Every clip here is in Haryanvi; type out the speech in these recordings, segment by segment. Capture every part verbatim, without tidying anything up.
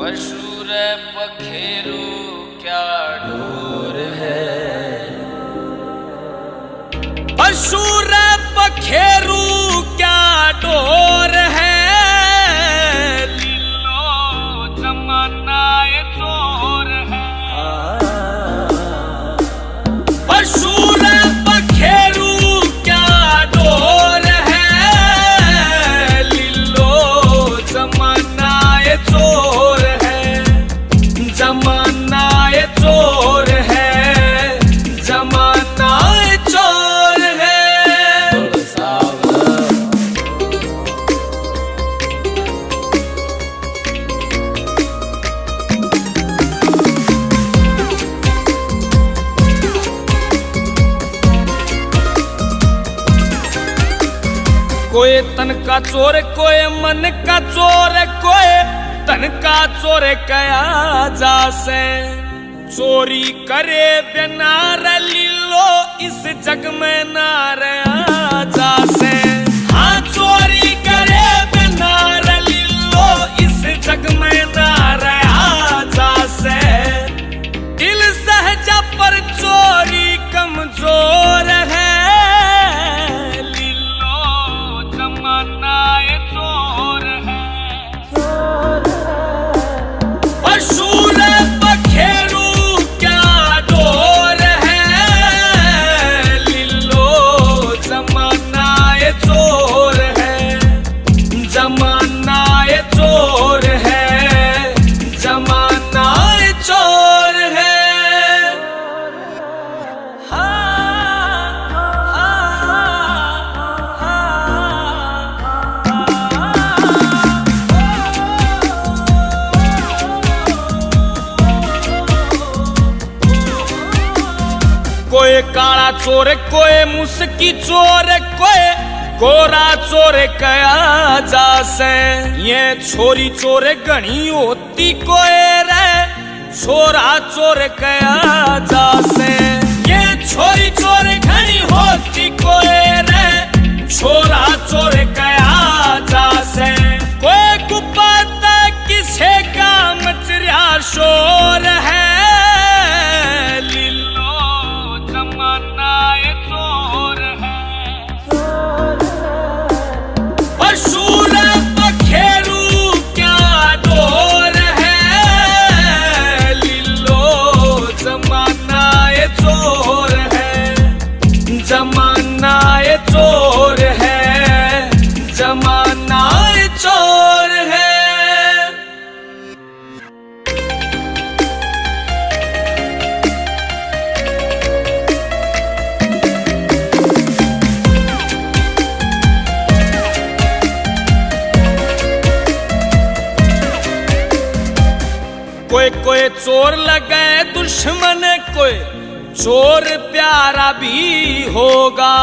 पशु रे पखेरु क्या डोर है, पशु रे पखेरु क्या डोर है, लीलो जमाना ये चोर है। पशु रे पखेरु क्या डोर है, लीलो जमाना ये चोर है, जमाना ये चोर है, जमाना ये चोर है। कोई तन का चोर, कोई मन का चोर, कोई तन का चोर कहा जा से। चोरी करे बिना रे लीलो इस जग में ना रहा जा से। हाँ, चोरी करे बिना रे लीलो इस जग में ना रहा जा से। दिल सहजा पर चोरी कमजोर है, लीलो जमाना ये चोर है। पशु रे पखेरु क्या डोर है, लीलो जमाना ये चोर है, जमाना ये चोर है, जमाना ये चोर है। कोई काला चोर, कोई मुस्की चोर, कोई गोरा चोर कहा जा से। ये छोरी चोर घणी होती कोई रे, छोरा चोर कहा जा से। ये छोरी चोर घणी होती कोई रे, छोरा चोर कहा जा से। कोई कुपाता किसे का मचरिया शोर है, लीलो जमाना ये चोर है। पशु रे पखेरु क्या डोर है, लीलो जमाना ये चोर है, जमाना ये चोर है, जमाना ये चोर है। कोई कोई चोर लगे दुश्मन, कोई चोर प्यारा भी होगा।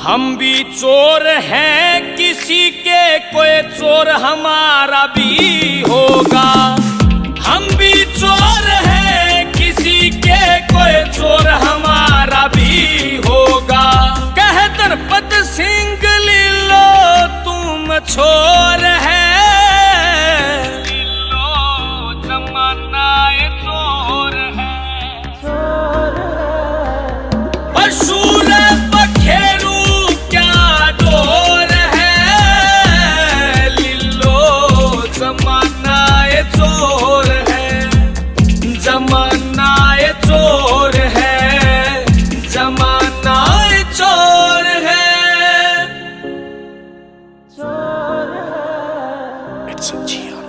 हम भी चोर हैं किसी के, कोई चोर हमारा भी होगा। हम भी चोर हैं किसी के, कोई चोर हमारा भी होगा। कह दरपत सिंह लीलो तू मछोर है, लीलो जमाना ये चोर है। पशु रे पखेरु क्या डोर है, लीलो जमाना ये चोर है, जमाना ये चोर है, जमाना ये चोर है। It's a G R